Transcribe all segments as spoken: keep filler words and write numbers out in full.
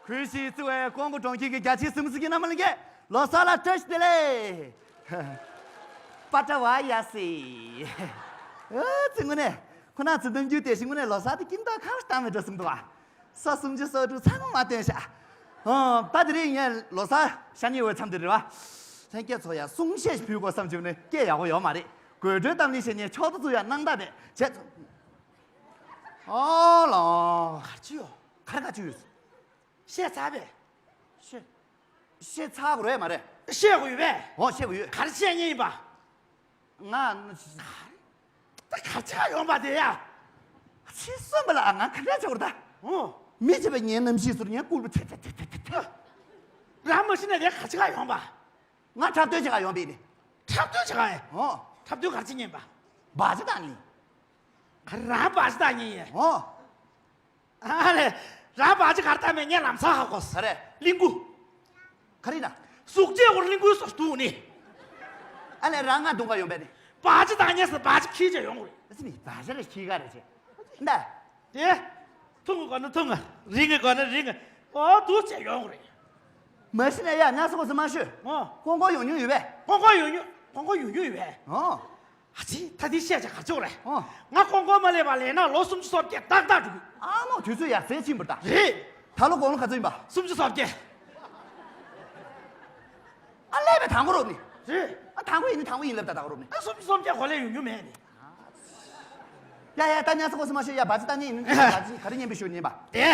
བོད་གཞིས་གཙོས་པའི་ཀོང་པོ་གྲོང་ཁྱེར་གྱི་རྒྱ་ཆེའི་སེམས་ཅན་གྱི་རྣམ་པ་ལྷན་རྒྱས། ལོ་གསར་ལ་བཀྲ་ཤིས་བདེ་ལེགས། པ་ཏྲ་བ་ཡ་སི། ཨ་ཙི་དངོས་གནས་ཁོ་ན་ཚོ་ནམ་རྒྱུན་དེ་བཞིན་དངོས་གནས་ལོ་གསར་དེ་ཀིན་ཏོ་ཁ་བ་བཏང་མེད་འགྲོ་སོང་འདུག་ཨ། ས་སུམ་ཅུ་སོ་དྲུག་ཚང་མ་བཏོན་ཤག་ཨོ་ད་དེ་རིང་ངས་ལོ་གསར་ཤ་ཉེ་བའི་མཚམས་དེ་རེད་བ། ལྷན་རྒྱས་ཚོ་ཡ་གསུང་བཤད་ཞིག་ཕུལ་དགོས་བསམ་བྱུང་ནས་སྐད་ཡག་པོ་ཡོད་མ་རེད། དགོད་བྲོའི་གཏམ་གླེང་བྱས་ནས་ཆོག་ཏུ་ཚུར་ཡ་སྣང་དག་མེད་བྱས། ཨོ་ལོ། ག་རེ་ཅི་ཡོད། ག་རེ་ག་ཅི་ཡོད། བཤད་ཚར་བས། བཤད། བཤད་ཚར་དགོས་རེད་མ་རེད། བཤད་དགོས་ཡོད་པས། ཨོ་བཤད་དགོས་ཡོད། ག་རེ་བཤད་ཉེན་ཡིན་པ། ང་། ད་ག་ཅི་ག་ཡོང་པ་དེ་ཡ། ཚེ་གསོན་པ་ལ་ང་ག་འདྲ་བྱེད་དགོས་རེད་ད། ཨོ། མི་བྱེད་པ་ངའི་རྣམ་ཤེས་ཚོར་ངའི་སྐུལ་པ་ཐེ་ཐེ་ཐེ་ཐེ་ཐེ། རང་མ་ཤི་ན་དེ་ག་ཅི་ག་ཡོང་པ། ང་འཁྲབ་སྟོན་བྱེད་ག་ཡོང་པ་ཡིན་ནི། འཁྲབ་སྟོན་བྱེད་ག་ཡིན། ཨོ། འཁྲབ་སྟོན་ག་རེ་བྱེད་ཉེན་པ། བ་ཅི་བཏང་ཉེན། ག་རེ་རང་བ་ཅི་བཏང་ཉེན་ཡིན། ཨོ། ཨ་ལེ། རང་བ་ཅི་ག་རེ་བཏང་མེད་ངས་ལམ་སང་ཧ་གོ་སོང་། ག་རེ། གླིང་སྐུ། ག་རེ་ཡིན་ན། གཟུགས་བྱད་སྐོར་གླིང་སྐུའི་སོ་སྡུག་ནི། ཨ་ལེ་རང་ང་རྡུང་ག་ཡོང་པས་ནི། བ་ཅི་བཏང་ཉེན་སོ་བ་ཅི་ཁྱི་བྱས་ཡོང་རེད། ཨ་ཙི་ནི་བ་ཅི་ལ་ཁྱི་ག་རེ་བྱེད། འདའ། དེ། ཐུང་གི་གོ་ན་ཐུང་ང་། རིང་གི་གོ་ན་རིང་ང་། ཨོ་འདུག་བྱས་ཡོང་རེད། མ་གཞི་ནས་ཡ་ང་སོ་སོ་མ་ཤོད། ཨོ། ཀོང་ཀོང་ཡོང་མྱོང་ཡོད་པས། ཀོང་ཀོང་ཡོང་མྱོང་། ཀོང་ཀོང་ཡོང་མྱོང་ཡོད་པས། ཨོ། ཨ་ཙི་ད་འདི་བཤད་བྱ་ག་ཚོད་རེད། ཨོ། ང་ཀོང་ཀོང་མ་སླེབས་པ་ལས་ན་ལོ་སུམ་ཅུ་སོ་བརྒྱད་ཏག་ཏག་འགྲོ་གི། ཨ་མོ་དུས་ཚོད་ཡར་ཟད་ཕྱིན་པ་ད། རེད། ད་ལོ་དགུང་ལོ་ག་ཚོད་ཡིན་པ། སུམ་ཅུ་སོ་བརྒྱད། ཨ་སླེབས་པའི་དང་པོ་རོབ་ནི། རེད། ཨ་དང་པོ་ཡིན་ནི་དང་པོ་ཡིན་ལབ་ད་དང་པོ་རོབ་ནི། ཨ་སུམ་ཅུ་སོ་བརྒྱད་གོ་ལས་ཡོང་རྒྱུ་མེད་ནི། ཡ་ཡ་ད་ཉ་ས་གོ་སུ་མ་ཤེས་ཡ་བ་ཅི་ད་ཉན་ཡིན་ནི་བ་ཅི་ག་རེ་ཉན་པའི་ཞུ་ཉན་པ། དེ།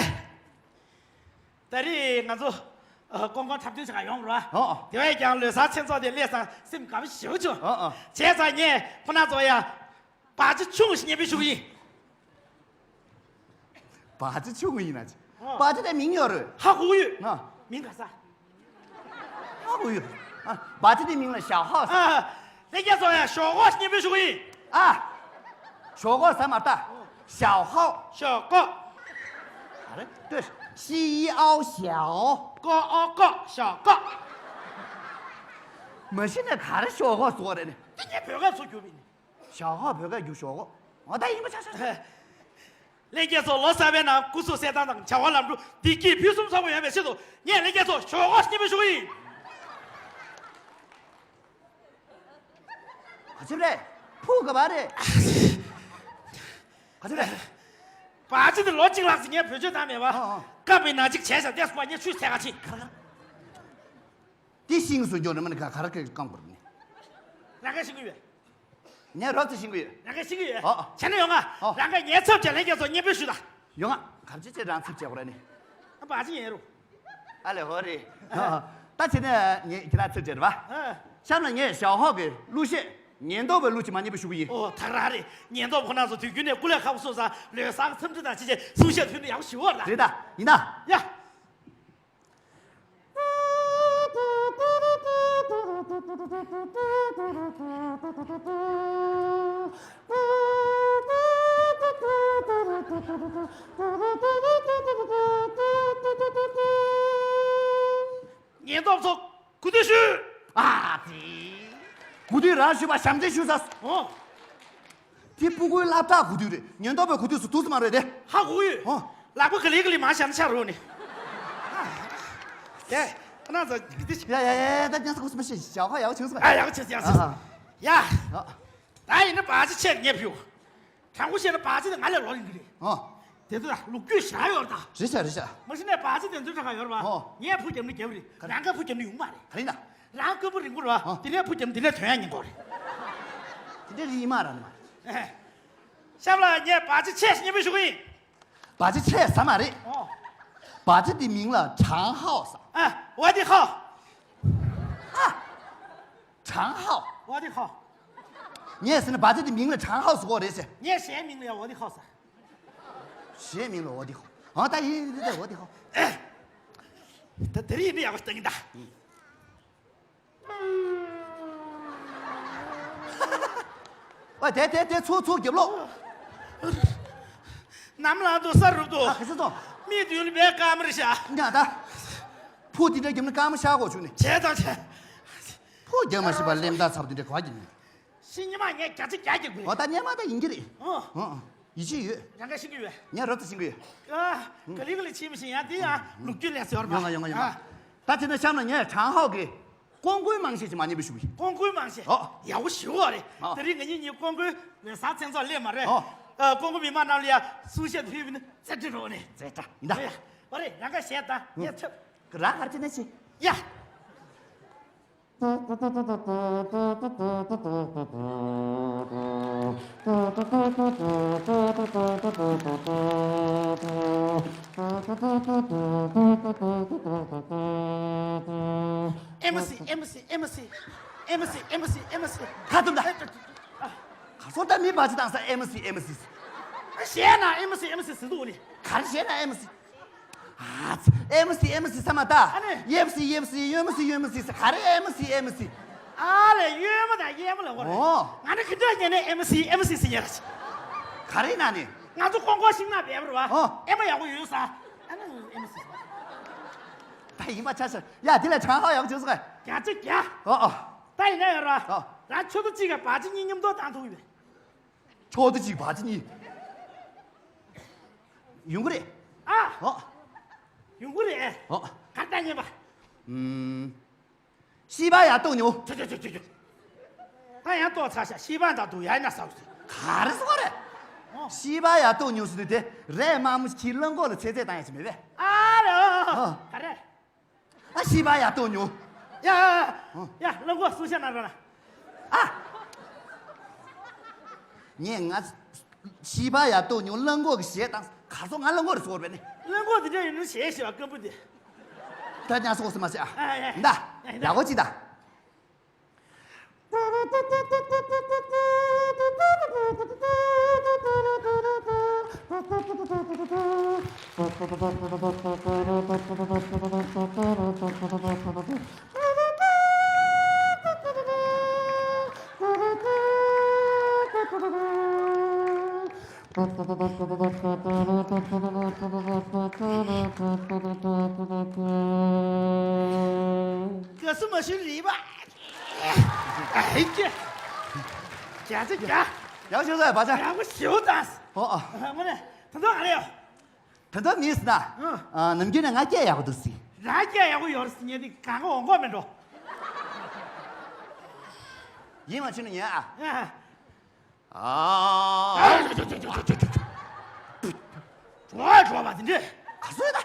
ད་རེས་ང་ཚོ་ཨ་ཀོང་ཀོང་འཁྲབ་སྟོན་བྱ་ག་ཡོང་རོགས། ཨོ། དེ་བས་ཀྱང་ལོ་གསར་མཚན་ཚོགས་དེ་སླེབས་སང་སེམས་དགའ་པོ་ཞེ་པོ་བྱུང་། ཨོ་ཨོ། བྱས་ཙང་ངས་ཁོ་ན་ཚོ་ཡ། བ་ཅི་ཆུང་ཞིག་ཉན་པའི་ཞུ་གི་ཡིན། བ་ཅི་ཆུང་ཡིན་ན་ཅི། ཨོ། བ་ཅི་དེ་མིང་ཡོད་རེད། ཧ་གོ་ཡོད། ཨ། མིང་ག་ས། ཧ་གོ་ཡོད། ཨ། བ་ཅི་དེ་མིང་ལ་ཞའོ་ཧའོ་ཟེར། ཨ། ལྷན་རྒྱས་ཚོ་ཡ་ཞའོ་ཧའོ་ཉན་པའི་ཞུ་གི་ཡིན། ཨ། ཞའོ་ཧའོ་ཟེར་མ་ལྟ། ཞའོ་ཧའོ། ཞའོ་ཀོ། ཨ་རེ་ལྟོས། ཤི་ཨའོ་ཞའོ། ཀོ་ཨའོ་ཀོ། ཞའོ་ཀོ། མ་གཞི་ནས་ག་རེ་ཞའོ་ཧའོ་ཟེར་བ་རེད་ནི། དེ་ངས་བོད་སྐད་ཚུར་བསྒྱུར་བ་ཡིན། ཞའོ་ཧའོ་བོད་སྐད་བསྒྱུར་ཞའོ་ཧའོ། འོ་ད་ཡིན་པ་ཆ་ཆ་ཆ། ལྷན་རྒྱས་ཚོ་ལོ་གསར་པའི་ནང་སྐུ་གཟུགས་གསལ་ཐང་དང་བྱ་བ་ལམ་འགྲོ་བདེ་སྐྱིད་ཕུན་སུམ་ཚོགས་པ་ཡོང་བའི་ཆེད་དུ་ངས་ལྷན་རྒྱས་ཚོ་ཞའོ་ཧའོ་ཉན་པའི་ཞུ་གི་ཡིན། ག་ཅི་རེད། ཕུ་ག་བ་རེད། ག་ཅི་རེད། བ་ཅི་དེ་ལོ་གཅིག་ལྷག་ཙམ་ངས་བེད་སྤྱོད་བཏང་མེད་པ། ཨ་ཨ། སྐབས་པའི་ན་གཅིག་བྱས་ཤག་བལྟས་སོང་བ་ངས་ཆུ་ཚད་ག་ཕྱིན། དེ་ཤིང་སུ་འཇོག་ནས་མ་ནི་ག་ག་ར་གི་རྐང་བར་ནི། རང་ག་ཤིང་གི་ཡོད། ངས་རོབ་ཙམ་ཤིང་གི་ཡོད། རང་ག་ཤིང་གི་ཡོད། ཨོ། བྱས་ན་ཡོང་ང་། ཨོ། རང་ག་ངའི་ཚབ་བྱས་ལྷན་རྒྱས་ཚོ་སྙན་འབུལ་ཞུ་དང་། ཡོང་ང་། ག་ཅི་བྱས་རང་ཚབ་བྱས་གོ་ར་ནི། ཨ་བ་ཅི་ཡིན་རུ། ཨ་ལེ་ཧོ་རེ། ཨ། ད་བྱས་ན་ངས་ཁྱེད་རང་ཚབ་བྱས་རེད་པ། ཨ། གཤམ་ལ་ངས་ཞའོ་ཧའོ་གི་གླུ་གཞས་ཉེན་རྟོག་པའི་གླུ་ཅིག་མ་ཉན་པ་ཞུ་གི་ཡིན། ཨོ་ད་ག་རང་རེད། ཉེན་རྟོག་པ་ཁོ་རང་ཚོ་དུས་རྒྱུན་ནས་སྐུ་ལས་ཁག་པོ་སོང་ཙང་ལོ་གསར་འཚམས་འདྲི་དང་ཅི་བྱས་གསུང་བཤད་ཐོན་ནས་ཡག་པོ་ཞུ་བ་རེད་ད། རེད་ད། ཡིན་ད། ཡ། ཉེན་རྟོག་ཚོ་གུས་འདུད་ཞུ། ཨ་ཙི། གུས་འདུད་རང་ཞུས་པ་བྱམས་བརྩེ་ཞུ་ས། ཨོ། དེ་སྤུ་གུའི་སློབ་གྲྭ་གོ་དུས་རེད། ཉེན་རྟོག་པའི་གོ་དུས་སུ་ཐུག་ས་མ་རེད་དེ། ཧ་གོ་ཡོད། ཨོ། ལག་པ་ག་ལེ་ག་ལེ་མ་བཞག་ན་ཆགས་རོགས་ནི། ཡ། ཁོ་ན་ཚོ་འདི་འདི་ཡ་ཡ་ཡ་ཡ། ད་ཉན་ས་གོ་ས་མ་ཤེས་ཞའོ་ཧའོ་ཡག་པོ་བྱུང་སོང་། ཨ་ཡག་པོ་བྱུང་སོང་ཡག་པོ་བྱུང་སོང་། ཨ་ཡ། ཨ། ད་ཡིན་ན་བ་ཅི་ཆེད་ངས་ཕུལ། དྲང་པོ་བཤད་ན་བ་ཅི་དེ་ང་ལས་ལོ་རིང་གི་རེད། ཨོ། དེ་ཚོ་ལ་ལོ་རྒྱུས་བཞག་ཡོད་རེད་ད། རེད་ཤག་རེད་ཤག་མ་གཞི་ནས་བ་ཅི་དེ་ཚོའི་གྲས་ཁ་ཡོད་རེད་པ། ཨོ། ངས་ཕུ་རྒྱབ་ནི་རྒྱབ་རེད། ག་རེ། རང་ག་ཕུ་རྒྱབ་ནི་ཡོང་མ་རེད། ག་རེ་ཡིན་ན། རང་རྐུན་པོ་རིང་པོ་རེད་པ། ཨོ། དེ་ནས་ཕུ་རྒྱབ་ནི་དེ་ནས་དོན་ཡག་ཉིན་གོ་རེད། དེ་འདྲ་རིགས་ཡིན་མ་རེད་ནི་མ་རེད། གཤམ་ལ་ངས་བ་ཅི་ཆེ་ཞིག་སྙན་འབུལ་ཞུ་གི་ཡིན། བ་ཅི་ཆེ་ས་མ་རེད། ཨོ། བ་ཅི་དེ་མིང་ལ་ཁྲང་ཧའོ་ཟེར། ཨ། ཝ་དི་ཧའོ། ཨ། ཁྲང་ཧའོ། ཝ་དི་ཧའོ། ངས་ཟེར་ན་བ་ཅི་དེ་མིང་ལ་ཁྲང་ཧའོ་ཟེར་གོ་རེད་ཟེར། ངས་གཞན་མིང་ལ་ཡང་ཝ་དི་ཧའོ་ཟེར། གཞན་མིང་ལ་ཝ་དི་ཧའོ། ཨ་ད་ཡིན་ཡིན་ད་ཝ་དི་ཧའོ། ད་དེ་རིང་ཡིན་ན་ཡག་པོ་ཞིག་བཏང་གི་ད། ཨོ་དེ་དེ་དེ་ཚུར་ཚུར་རྒྱབ་ལོག་ནམ་ལངས་འདུག་ས་རུབ་འདུག་ཨ་ཁ་སང་ཚོ། མིག་མདུན་ལ་བས་སྐར་མ་རེད་ཤག་ཉ་ད། ཕུ་དེ་འདྲ་རྒྱབ་ན་སྐར་མ་ཤར་གོ་བྱུང་ནས། བྱས་ཙང་བྱས། ཕུ་རྒྱབ་མ་ཤེས་པ་གླེན་རྟགས་ཚ་པོ་དེ་འདྲ་ག་བ་རྒྱབ་ནས། ཤི་ཉི་མ་ངས་བརྒྱ་ཆ་བརྒྱ་རྒྱག་དགོས། ཨོ་ད་སྙན་མ་ད་ཡིན་གྱི་རེད། ཨོ། ཨོ། ཡིད་ཆེས་ཡོད། རང་ག་ཤེས་ཀྱི་ཡོད། ངས་རོབ་ཙམ་ཤེས་ཀྱི་ཡོད། ཨ། ག་ལེ་ག་ལེ་ཆེས་མི་ཤེས། ཡང་དེ་ཡང་ལོ་རྒྱུས་ལས་ཟེར་བ། ཡོང་ང་ཡོང་ང་ཡོང་ང་། ད་དེ་ནས་གཤམ་ལ་ངས་ཀྲང་ཧའོ་གི་ཀོང་ཀུའི་མང་ཤས་ཅིག་མ་ཉན་པའི་ཞུ་གི། ཀོང་ཀུའི་མང་ཤས། ཨོ། ཡག་པོ་ཞེ་པོ་རེད། ཨོ། དེ་རིང་ང་གཉིས་གཉིས་ཀོང་ཀུའི་བོད་ས་མཚན་ཚོགས་སླེབས་མ་རེད། ཨོ། ཨ། ཀོང་ཀུ་མི་མང་རྣམས་ལ་ཡ་གསུང་བཤད་ཕུལ་བ་ནི་རྩེ་གྲ་རོགས་ནས། རྩེ་གྲ་ཡིན་ད། ཨོ་ཡ། ཨོ་རེད། རང་ག་བཤད་ད་ངས་ཐོབ། རང་ག་རེ་བྱས་ན་ཆེ། ཡ། ཨེམ་སི་ཨེམ་སི་ཨེམ་སི་ཨེམ་སི་ཨེམ་སི་ཨེམ་སི། ཁ་ཐུམ་ད། ཨེ། ད་ད། ཨ། ག་སོང་ད། མི་བ་ཅི་བཏང་ས་ཨེམ་སི་ཨེམ་སི། གཞས་ན་ཨེམ་སི་ཨེམ་སི་ཟེར་འདུག་ནི། ག་རེ་གཞས་ན་ཨེམ་སི། ཨ་ཙི། ཨེམ་སི་ཨེམ་སི་ས་མ་ད། ཨ་ནི། ཡེབ་སི་ཡེབ་སི་ཡོད་མ་སི་ཡོད་མ་སི་ས། ག་རེ་ཨེམ་སི་ཨེམ་སི། ཨ་ལས། གཡོན་མ་དང་གཡས་མ་ལ་འོ་རེད། ཨོ། ང་ནི་ཁི་འདྲ་ཉན་ནས་ཨེམ་སི་ཨེམ་སི་ཟེར་ཉན་ར་ཅི། ག་རེ་ན་ནི། ང་ཚོ་ཀོང་ཀོ་ཤིང་ནགས་བེབ་ར་བ། ཨོ། ཨེ་མ་ཡག་པོ་ཡོད་ས། ཨ་ནི་ཨེམ་སི། ད་ཡིན་པ་ཆ་ཆ། ཡ་དེ་ལས་ཆང་ཧ་ཡག་པོ་བྱོས་སོང་ངས། རྒྱ་ཆེ་རྒྱ། ཨོ་ཨོ། ད་ཡིན་ན་ཡོད་ར། ཨོ། རང་ཆུ་ཚོད་གཅིག་ག་བ་ཅི་གཉིས་མཉམ་དུ་བཏང་ཐུབ་ཡོད་པས། ཆུ་ཚོད་གཅིག་བ་ཅི་གཉིས། ཡོང་གི་རེད། ཨ། ཨོ། ཡོང་གི་རེད། ཨོ། ག་རེ་ལྟ་ཉན་པ། ཨུམ། ཤི་བ་ཡ་ཏོ་ཉོ། ཆུ་ཆུ་ཆུ་ཆུ་ཆུ། ད་ཡང་ཏོག་ཚ་ཤ་ཤི་བ་འདྲ་འདུག་ཡ་ཡིན་ན་ཟ་བ་ཟེར། ག་རེ་ཟེར་བ་རེད། ཨོ། ཤི་བ་ཡ་ཏོ་ཉོ་ཟེར་དུས་དེ་རས་དམར་མོ་ཁྱི་གླང་གོག་ལ་ཚེ་ཚད་བཏང་ཡ་ཅིག་མེད་པས། ཨ་རེ། ཨོ། ག་རེ། ཨ། ཤི་བ་ཡ་ཏོ་ཉོ། ཡ་ཡ་ཡ། ཨོ། ཡ་གླང་གོག་གསུང་བཤད་གནང་རོགས་གནང་། ཨ། ངས་ང་ཤི་བ་ཡ་ཏོ་ཉོ་གླང་གོག་གི་གཞས་བཏང་། ག་སོང་ང་གླང་གོག་རེད་ཟེར་བ་རེད་ནི། གླང་གོག་དེ་འདྲ་ཡིན་ནོ་གཞས་ཤེས་པ་སྐམ་པོ་དེ། ད་ཉག་སོགས་སུ་མ་བྱེད་ཨ། ཨ་ཡ། འདའ། ཡ་ཡ། ཡག་པོ་ཅིག་ད། ག་སུ་མ་ཤི་རི་བ། ཨེ་ཀྱེ། རྒྱ་ཆེ་རྒྱ། ཡག་ཤོས་ཟེར་བ་ཆ། ཡག་པོ་ཞེ་པོ་བཏང་། ཨོ་ཨོ། དངོས་གནས་ད་དུང་ག་རེ་ཡོད། ད་དུང་མིས་ན། ཨང་། ནམ་རྒྱུན་ནས་ང་སྐད་ཡག་པོ་འདུག་ཟེར། རང་སྐད་ཡག་པོ་ཡོད་རེད་ཟེར་ཉན་དེ་གང་ག་འོང་གོ་མེད་འགྲོ། ཡིད་མ་ཆེས་ན་ཉན་ཨ། ཨ། ཨ། འགྲོ་བ་འགྲོ་བ་དེ་འདྲས། ག་སོ་ཡོད་ད།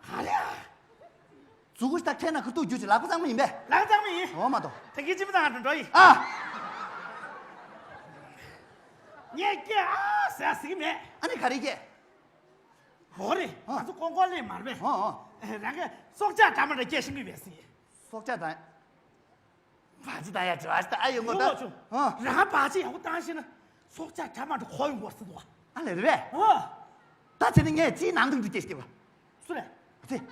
ག་རེ་ཨ། མཛུ་གུ་ཞིག་ད་ཁྱེར་ན་ཁུ་ཐུག་རྒྱུ་ཅིག་ལག་པ་གཙང་མ་ཡིན་པས། ལག་གཙང་མ་ཡིན། འོ་མ་གཏོགས། ད་གིན་ཅི་མི་དང་འགྲོ་འགྲོ་ཡིན། ཨ། ངས་སྐད་ཨ་ཟེར་ཟེར་གི་མེད། ཨ་ནི་ག་རེ་སྐད། འོ་རེད། ཨ། ང་ཚོ་ཀོང་ཀོ་ལས་མར་པས། ཨོ་ཨོ། རང་གིས་སྲོག་ཆགས་འདྲ་མི་འདྲ་སྐད་ཤེས་ཀྱི་མེད་ཟེར། སྲོག་ཆགས་དང་། བ་ཅི་དང་ཡ་བྲི་བ་ཅི་ད་ཨ་ཡོང་གོ་ད། ཨོ་ཆུང་། ཨ། རང་བ་ཅི་ཡག་པོ་བཏང་ཤེས་ན་སྲོག་ཆགས་འདྲ་མི་འདྲ་གོ་ཡོང་གོ་ཟེར་འདུག་བ། ཨ་ལེ་རེད་པས། ཨོ། ད་བྱས་ན་ངས་ཅིའི་ནང་དོན་དུ་སྐད་ཤེས་པ། སུ་རེད། ཨ་ཙི།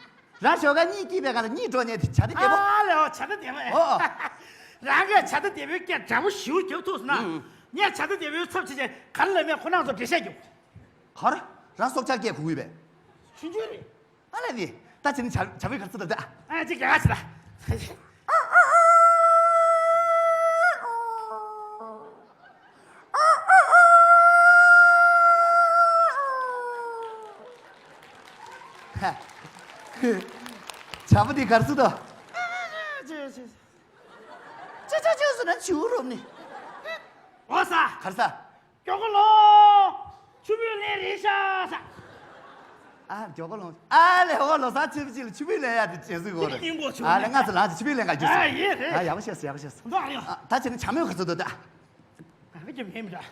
རང་ཞོགས་ཀ་གཉིད་སྐྱིད་པའི་སྒང་ལ་གཉིད་བྲོ་ཉལ་དེ་བྱ་དེ་རྒྱལ་པོ། ཨ་ལེ་ཨོ་བྱ་དེ་རྒྱལ་པོ་ཨེ། ཨོ་ཨོ། རང་གིས་བྱ་དེ་རྒྱལ་པོའི་སྐད་འདྲ་པོ་ཞིའུ་རྒྱབ་ཐུབ་སོང་ན། ཨང་། ངས་བྱ་དེ་རྒྱལ་པོའི་ཚབ་བྱེད་ཅེས་ག་རེ་ལབ་མེད་ཁོ་རང་ཚོ་འགྲེལ་བཤད་རྒྱོབ། ག་རེ། རང་སྲོག་ཆགས་སྐད་གོ་གི་ཡོད་པས། ཆུང་ཆུང་རེད། ཨ་ལས་ནི། ད་བྱས་ན་བྱ་བྱ་བའི་གར་ཚུད་ད་ད། ཨ་ཅིག་རྒྱག་ག་ཅི་ད། བྱ་བ་འདི་གར་ཚུད་ད། ཅི་ཅི་ཅི་ཟེར་ན་བྱིའུ་རུབ་ནི། འོ་ས། གར་ས། མགྱོགས་པོ་ལོངས། ཆུ་བོས་ལེན་རེད་ཤག་ས། ཨ་མགྱོགས་པོ་ལོངས། ཨ་ལས་འོ་ལོ་སར་ཚེས་པ་གཅིག་ལ་ཆུ་བོས་ལེན་ཡ་དེ་ཅན་སུ་གོ་རེད། ཡིན་གོ་ཆུ་ཨ་ལས་ང་ཚོ་ལངས་ཚེ་ཆུ་བོས་ལེན་ག་རྒྱུ་ཨ་ཡིན་རེད། ཨ་ཡག་པོ་ཤེས་སོང་ཡག་པོ་ཤེས་སོང་། འདུག་ཨ་ཡོ། ཨ་ད་བྱས་ན་བྱ་མོས་ག་ཚོད་འདུག་ད། ཨ་ཁ་ཅིག་མེད་མི་འདྲ།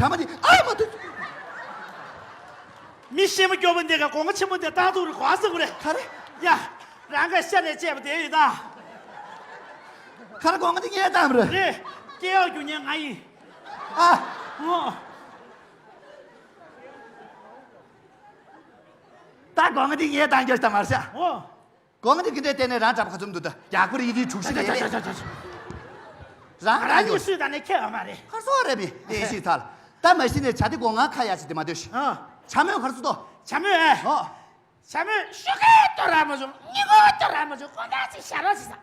བྱ་མོ་འདི་ཨ་མ་ཐུག་མི་ཤེས་མ་སྐྱོ་པོ་འདི་ག་སྒོ་ང་ཆེན་པོ་འདི་བཏང་ཐུག་རེ་གོ་ཟེར་གོ་རེ། ག་རེ། ཡ། རང་ག་ཤ་ནས་བཅད་པ་དེ་ཡོད་ད། ག་རེ་སྒོ་ང་འདི་ངས་བཏང་རེ། རེད། སྐྱེ་བ་རྒྱུ་ཉེན་ང་ཡིན། ཨ། ཨོ། ད་སྒོ་ང་འདི་ངས་བཏང་རྒྱུ་ཞིག་ད་མར་ཤ། ཨོ། སྒོ་ང་འདི་གི་འདྲའི་བལྟས་ནས་རང་འདྲ་པོ་ག་ཚོད་འདུག་ད་ཡག་པོ་རེད་དེ་འཁྲུག་ཤི་རེད་རེད། རང་རང་གི་སུས་ད་ནས་ཁྱེད་ཨ་མ་རེད། ཁ་སོ་རེད་མི་དེ་ཤི་ཐལ། ད་མ་གཞི་ནས་བྱ་དེ་སྒོ་ང་ཁ་ཡ་ཞིག་དེ་མ་སྡོད་ཤི། ཨ། བྱ་མོས་གར་སུ་ཏོ། བྱ་མོས་ཨེ། ཨོ། བྱ་མོས་ཤོ་ཀའི་ཏོ་ར་མ་བྱུང་། ཉིན་གུང་ཏོ་ར་མ་བྱུང་། དགོང་དག་ཅིག་ཞག་རོགས་ཤིག་ས།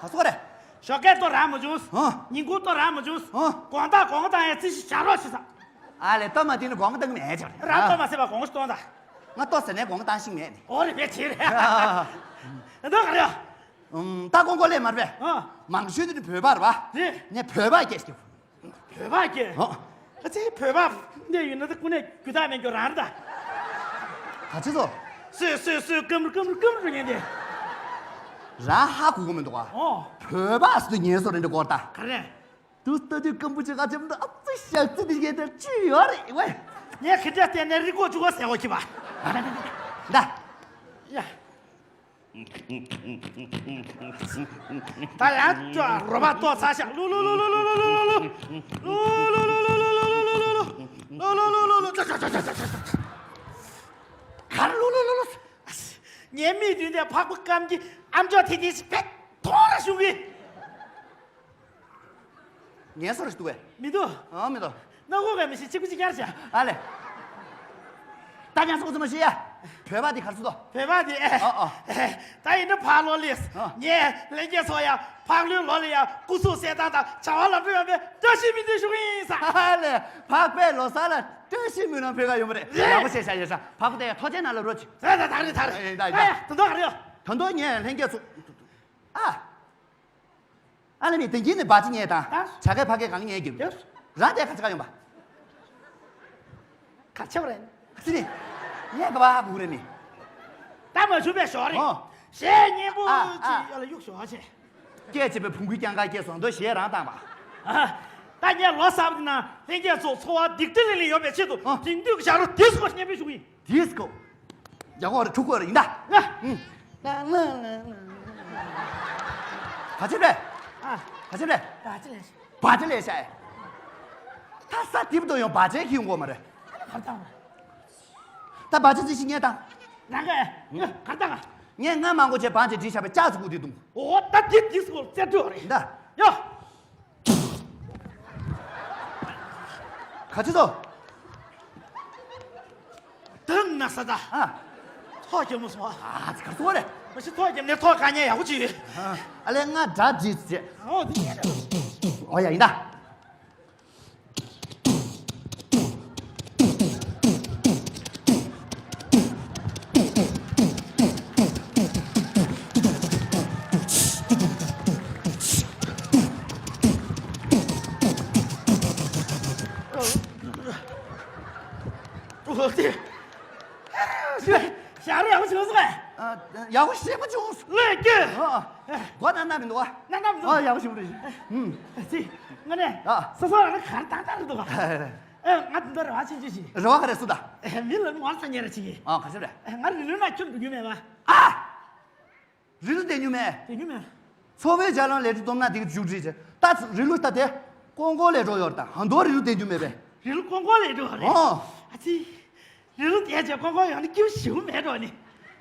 ག་སོ་རེ། ཤོ་ཀའི་ཏོ་ར་མ་བྱུང་། ཨོ། ཉིན་གུང་ཏོ་ར་མ་བྱུང་། ཨོ། དགོང་དག་དགོང་དག་ཡང་ཅིག་ཞག་རོགས་ཤིག་ས། ཨ་ལེ་ཏོ་མ་དེ་ནི་དགོང་དག་མེད་ཅོ་རེ། རང་ཏོ་མ་སེ་བ་དགོང་ཞིག་ཏོང་ད། ང་ཏོ་ཟེར་ནས་དགོང་དག་ཤིང་མེད་ནི། ཨོ་རེ་བེ་ཆེ་རེ། ཨ་འདོ་ག་རེ། ཨུམ། ད་ཀོང་ཀོ་ལས་མར་བས། ཨ། མང་ཤོས་དེ་བོད་པ་རེད་བ། རེད། ངས་བོད་པ་སྐད་ཤེས། བོད་པ་སྐད། ཨོ། ཨ་ཙི་བོད་པ་འདི་ཡིན་ན་ད་ཀུན་ནས་རྒྱུ་དག་མེད་རྒྱུ་རང་རེད་ད། ག་ཅི་ཚོ། སོས་སོས་སོས་ཀམ་རུ་ཀམ་རུ་ཀམ་རུ་ཉན་ཏེ། རང་ཧ་གོ་གི་མི་འདུག་ག་ཨོ། བོད་པ་སུ་ཉན་སོ་རེད་འདི་སྐོར་ད། ག་རེ། དུ་ལྟ་དུས་ཀམ་པུ་ཅི་ག་ཅམ་ད་ཨ་ཙི་ཞག་ཙི་འདི་སྐད་དེ་ཅི་ཡོད་རེད་ཝེ། ངས་ཁི་ཏྲ་བལྟས་ནས་རི་ཀོ་ཅུ་གོ་ཟེར་གོ་ཁྱི་པ། ད། ཡ། ད་ཡང་ཅོ་རོ་པ་ཏོ་ཚ་ཤ་ལུ་ལུ་ལུ། གར་ལུ་ལུ་ལུ་ལུ། ངའི་མིག་མདུན་དེ་ཕག་པ་སྐམ་གྱི་ཨམ་ཅོག་དེ་དེ་ཞིག་བེད་ཐོང་ར་ཞུ་གི། ངན་སོང་རེ་འདུག་གས། མི་འདུག་ཨ་མི་འདུག་སྣ་ཁུག་ག་མི་ཤེས་གཅིག་པུ་གཅིག་རྐྱང་རེད་ཤག་ཨ་ལེ། ད་ཉན་སོང་ཙམ་མ་ཤེས་ཡ། བོད་པ་འདི་གར་སུ་དོ། བོད་པ་འདི་ཨ་ཨ། ད་ཡིན་ན་ཕག་ལོ་ལེས། ཨ། ངས་ལྷན་རྒྱས་ཚོ་ཡ་ཕག་ལོའི་ལོ་ལ་ཡ་སྐུ་གཟུགས་གསལ་ཐང་དང་བྱ་བ་ལམ་འགྲོ་ཡོང་བའི་བཀྲ་ཤིས་སྨོན་འདུན་ཞུ་གི་ཡིན་ས། ཨ་ལེ། ཕག་པའི་ལོ་གསར་ལ་བཀྲ་ཤིས་སྨོན་ལམ་ཕུལ་ག་ཡོང་བ་རེད། རེད། ཡག་པོ་བྱས་ཤག་ཡོད་ཤག་ཕག་པ་དེ་ཡ་ཐོ་ཆེན་ནང་ལ་རོ་ཆི། ད་ད་ད་རེད་ད་རེད། ད་ཡ་ད་ད་རེད། ད་དུང་ངས་ལྷན་རྒྱས་ཚོ། ཨ། ཨ་ལེ་མི་དེང་གི་ནི་བ་ཅི་ཉལ་དང་། ད། བྱ་སྐད་ཕ་སྐད་གང་ཉལ་གྱི། ཡོད། རང་དེ་ག་ཆ་ག་ཡོང་པ། ག་ཆ་བ་རེད། ཨ་ཙི་ནི། ངས་ག་བ་ཧ་གོ་རེད་མི། ད་མ་བྱུང་བའི་ཞོག་རེད། ཨོ། གཞས་སྙན་པོ་ཨ་ཅིག་ཨ་ཡ་ལ་གཡུག་ཞོག་ཆེ། སྐད་ཆེ་བའི་བུང་གུའི་རྐྱང་ཁ་སྐད་སོང་དོ་གཞས་རང་བཏང་པ། ཨ། ད་ངས་ལོ་གསར་པ་དེ་ན་ལྷན་རྒྱས་ཚོ་འཚོ་བ་སྡིག་སྒྲིབ་ལས་ལས་ཡོད་པའི་ཆེད་དུ། ཨ། དེང་དུས་ཀྱི་ཞག་རོ་དེ་སོགས་སྙན་པོ་ཞུ་གི་ཡིན། དིས་ཀོ། ཡག་པོ་རེད། ཕྲུ་གུ་རེད་ཡིན་ད། ང་། ཨུ། ག་ཅི་རེད། ཨ། ག་ཅི་རེད། བ་ཅི་ལས། བ་ཅི་ལས་ཤ་ཡ། ད་ས་དིབ་དོ་ཡོང་བ་ཅི་ཁྱི་ཡོང་གོ་མ་རེད། ཨ་ལ་གར་བཏང་རེད། ད་བ་ཅི་ཅི་ཞིག་ངས་བཏང་། རང་ག་ཨེ། ཨུ། གར་བཏང་ཨ། ངས་ང་མང་པོ་བྱས་བང་ཅི་བྲིས་བཞག་པའི་ལྕགས་ཚུ་ཀུ་དེ་བརྡུང་། འོ་ད་དེ་དིས་ཀོ་རྩེ་འགྲོ་རེད། ཡིན་ད། ཡོ། ག་ཅི་ཚོ། དུང་ན་ས་ད། ཨ། ཐོག་རྒྱབ་མོ་སོང་ཨ། ཨ་ཙི་ག་ཚོ་རེད། མ་གཞི་ཐོག་རྒྱབ་ནས་ཐོག་དཀའ་ངལ་ཡག་པོ་ཅིག་ཡོད། ཨ། ཨ་ལས་ང་དགྲ་བྲིས་ཟེར། ཨོ་དེ་ཡིན་རེད། ཨོ་ཡ་ཡིན་ད། ཞག་རེ་ཡག་པོ་བྱུང་སོང་ངས། ཨ། ཡག་པོ་ཞེ་པོ་བྱུང་སོང་། ལོས་སྐྱོན། ཨ། སྒོ་ནང་ན་མི་འདུག་ཨ། ན་ན་མི་འདུག་ཨ། ཡག་པོ་ཞེ་པོ་རེད། ཨུམ། ཅི། ང་ནས། ཨ། སོ་སོ་རང་ལ་གར་བཏང་བཏང་རེད་འདུག་ཨ། ཨ། ང་འདི་འདྲ་རེ་བ་ཆེན་ཆེན་ཞིག་རེ་བ་ག་རེ་སུ་ད། མི་ལ་ངོ་ཚ་ཉེ་ར་ཅིག་ཨ། ག་ཚོད་རེད། ང་རི་ལུ་ན་ཁྱོད་འགྲོ་རྒྱུ་མེད་པ། ཨ། རི་ལུ་བསྡད་རྒྱུ་མེད། བསྡད་རྒྱུ་མེད། ཚོ་བའི་ལྗགས་ལམ་ལས་འཕྲོ་སྡོམ་ན་དེ་གི་བཅུག་བྲིས་བྱས། ད་རི་ལུ་ལྟ་དེ། ཀོང་ཀོ་ལས་འགྲོ་ཡོད་དང་ཧང་དོ་རི་ལུ་བསྡད་རྒྱུ་མེད་པས། རི་ལུ་ཀོང་ཀོ་ལས་འགྲོ་བ་རེད། ཨོ། ཨ་ཙི། རི་ལུ་བསྡད་བྱས་ཀོང་ཀོ་ཡོང་ན་སྐྱིད་པོ་ཞེ་པོ་མེད་འགྲོ་ནི།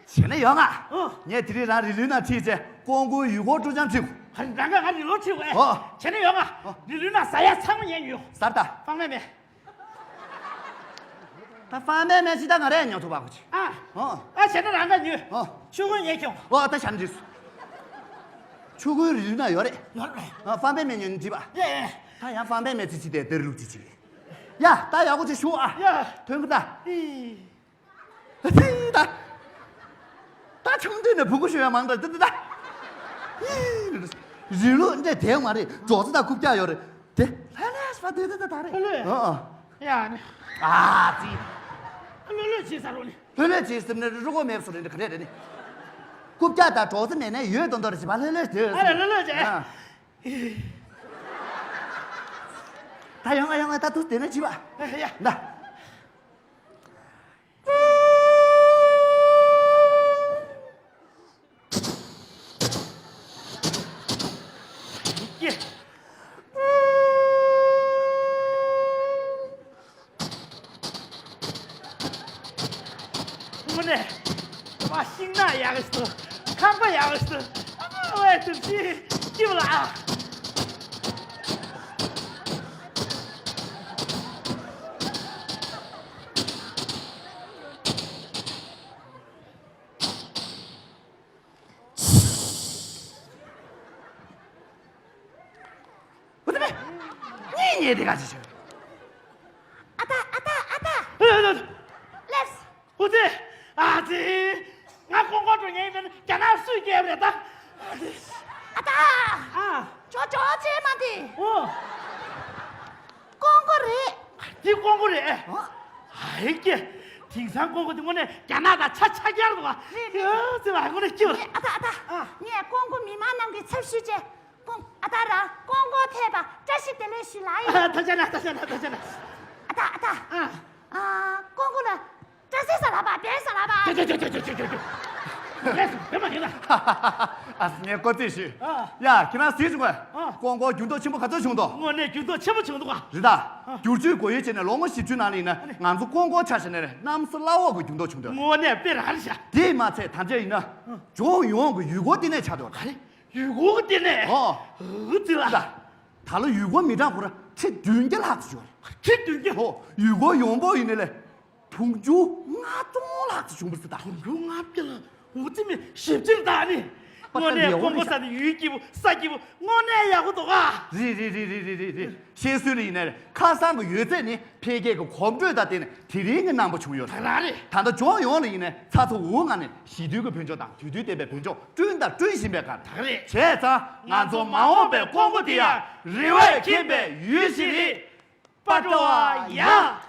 བྱས་ན་ཡོང་ང་། ཨོ། ངས་དེ་རིང་རང་རི་ལུ་ན་ཁྲིད་བྱས་ཀོང་ཀོའི་ཡུལ་སྐོར་སྤྲོ་འཆམ་ཁྲིད། ཧ་རང་ག་ང་རི་ལུ་ཁྲིད་བས། ཨོ། བྱས་ན་ཡོང་ང་། ཨོ། རི་ལུ་ན་ཟ་ཡ་ཚང་མ་ཉན་ཡོད། ཟར་ད། ཕང་མེད་མེད། ད་ཕང་མེད་མེད་ཅི་ད་ང་རས་ཉོ་ཐུབ་པ་གོ་ཅི། ཨ། ཨོ། ཨ་བྱས་ན་རང་ག་ཉོས། ཨོ། ཆུ་ཁོལ་ཉོས་ཁྱོང་། ཨོ་ད་བྱས་ན་འགྲིག་སོང་། ཆུ་ཁོལ་རི་ལུ་ན་ཡོད་རེད། ཡོད་རེད། ཨ་ཕང་མེད་མེད་ཉོས་ན་འགྲིག་པ། ཡེ་ཡེ། ད་ཡང་ཕང་མེད་མེད་ཅི་ཅི་དེ་དེར་ལུག་ཅི་ཅི། ཡ་ད་ཡག་པོ་ཅིག་ཞུ་ཨ། ཡ། ཐོན་གི་ད། ཨི། ད། ད་ཆུང་དུས་ནས་བུ་གུ་ཞུ་ཡ་མང་དྲགས་འདི་འདི་ད། ཨི། རི་ལུ་འདྲ་དེ་མ་རེད། འབྲོག་རྩི་དང་རྐུབ་བཀྱག་ཡོད་རེད། དེ་ལྷ་ལྷ་ཞིག་དེ་དེ་ད་ད་རེད། ལྷ་ལྷ། ཨ་ཨ། ཡ་ནི། ཨ་ཙི། ལྷ་ལྷ་བྱེད་ས་རོ་ནི། ལྷ་ལྷ་བྱེད་ཟེར་ནས་རི་རོ་མེད་སོ་རེད་ག་རེ་རེད་ནི། རྐུབ་བཀྱག་དང་འབྲོག་རྩི་མེད་ནས་ཡོད་དོན་དོ་རེད་བྱེད་པ་ལྷ་ལྷ་བྱེད། ཨ་ལྷ་ལྷ་བྱེད། ཨ། ད་ཡོང་ང་ཡོང་ང་ད་དུ་དེ་ནས་བྱེད་པ། ཡ། ད། དངོས་གནས། མ་ཤིང་ནགས་ཡག་གི་འདུག་ཁང་པ་ཡག་གི་འདུག་ཨ་མ་ཝེ་ཏུ་ཅི་སྐྱིད་ལ། ཨེ་དེ་ག་ཅི་བྱོས། ཨ་ད་ཨ་ད་ཨ་ད། ཨེ་ཨེ་ཨེ། ལེབས། ཧུ་ཙི། ཨ་ཙི། ང་ཀོང་ཀོ་འགྲོ་མཁན་ཡིན་ན་རྒྱ་ནག་སུས་རྒྱལ་རེད་ད། ཨ་ཙི། ཨ་ད། ཨ། ཇོ་ཇོ་ཅེ་མ་དེ། ཨོ། ཀོང་ཀོ་རེད། འདི་ཀོང་ཀོ་རེད། ཨ། ཧའི་ཀྱེ། དེང་སང་ཀོང་ཀོ་འདི་དངོས་གནས་རྒྱ་ནག་དང་ཆ་ཆ་རྒྱག་འདུག་ག་རེད་རེད། ཨ་ཙི་ལ་དངོས་གནས་སྐྱིད་པ། ཨ་ད་ཨ་ད། ཨ། ངས་ཀོང་ཀོ་མི་མང་རྣམས་ཀྱི་ཚབ་ཞུས་བྱས། ཀོང་ཨ་ད་ར་ཀོང་ཀོ་ཕེབས་པ་བཀྲ་ཤིས་བདེ་ལེགས་ཞུ་ལ་ཡིན། ཨ་ཐ་ཆ་ན་ཐ་ཆ་ན་ཐ་ཆ་ན། ཨ་ད་ཨ་ད། ཨ། ཨ། ཀོང་ཀོ་ལ་བཀྲ་ཤིས་ཟ་ལ་པ་བདེ་ཟ་ལ་པ། ཅོ་ཅོ་ཅོ། ལས་སུ་བདེ་མ་ཡིན་ན། ཨ་ངས་ཀོ་ཙི་ཞུས། ཨ། ཡ་ཁྱེད་རང་གཟིགས་བྱུང་ག་ཨ། ཀོང་ཀོ་འགྱུར་ལྡོག་ཆེན་པོ་ག་ཚོད་བྱུང་འདུག་དངོས་གནས་འགྱུར་ལྡོག་ཆེན་པོ་བྱུང་འདུག་ག་རེད་ད། ཨ། བསྒྱུར་བཅོས་སྒོ་དབྱེ་བྱས་ནས་ལོ་ངོ་བཞི་བཅུ་ནང་ལ་ཡིན་ན་ང་ཚོ་ཀོང་ཀོ་ཆ་བཞག་ནས་གནམ་ས་བླ་འོག་གི་འགྱུར་ལྡོག་བྱུང་འདུག་དངོས་གནས་དཔེ་རང་རེད་ཤག་དེས་མ་ཚད་ད་ཆ་ཡིན་ན། ཨ། ལྗོངས་ཡོངས་ཀྱི་ཡུལ་སྐོར་ལྟེ་གནས་ཆགས་འདུག་ག་རེད། ཡུལ་སྐོར་ལྟེ་གནས། ཨོ། འུ་ཙི་ལ། ད་ལོ་ཡུལ་སྐོར་མི་གྲངས་ཁོ་རང་ཁྲི་བདུན་བརྒྱ་ལྷག་ཙམ་བྱུང་བ་རེད། ཁྲི་བདུན་བརྒྱ། ཨོ། ཡུལ་སྐོར་ཡོང་འབོར་ཡིན་ནའི་ལས། དུང་ཕྱུར་ལྔ་སྟོང་ལྷག་ཙམ་བྱུང་བ་རེད་ད། དུང་ཕྱུར་ལྔ་བརྒྱ་ལ་འུ་ཙི་མི་ཞིབ་ཕྱིར་བདག་ནི། དངོས་གནས་ཀོང་ཀོ་ས་དེ་ཡུལ་སྐྱིད་པོ་ས་སྐྱིད་པོ་དངོས་གནས་ཡག་པོ་འདུག་ག་རེད་རེད་རེད། བཤད་སྲོལ་ལ་ཡིན་ནའི་ཁ་སང་གི་ཡོད་ཚད་ནི་འཕེལ་རྒྱས་ཀྱི་གོམ་བགྲོད་དང་བསྟུན་ནས་དེ་རིང་གི་རྣམ་པ་བྱུང་ཡོད་རེད། ད་རང་རེད། ད་ལྟ་ལྗོངས་ཡོངས་ལ་ཡིན་ནའི་ཚ་ཚ་འུར་འུར་ངང་ནས་ཞི་དུལ་གྱི་བོད་ལྗོངས་དང་དུས་དུས་ལྡན་པའི་བོད་ལྗོངས་བསྐྲུན་དང་བསྐྲུན་བཞིན་པའི་སྐབས། ད་རེད། བྱས་ཙང་ང་ཚོ་མ་འོངས་པའི་ཀོང་ཀོ་དེ་ཡང་རེ་བས་ཁེངས་པའི་ཡུལ་ཞིག་རེད། པ་ཏྲ་བ་ཡ།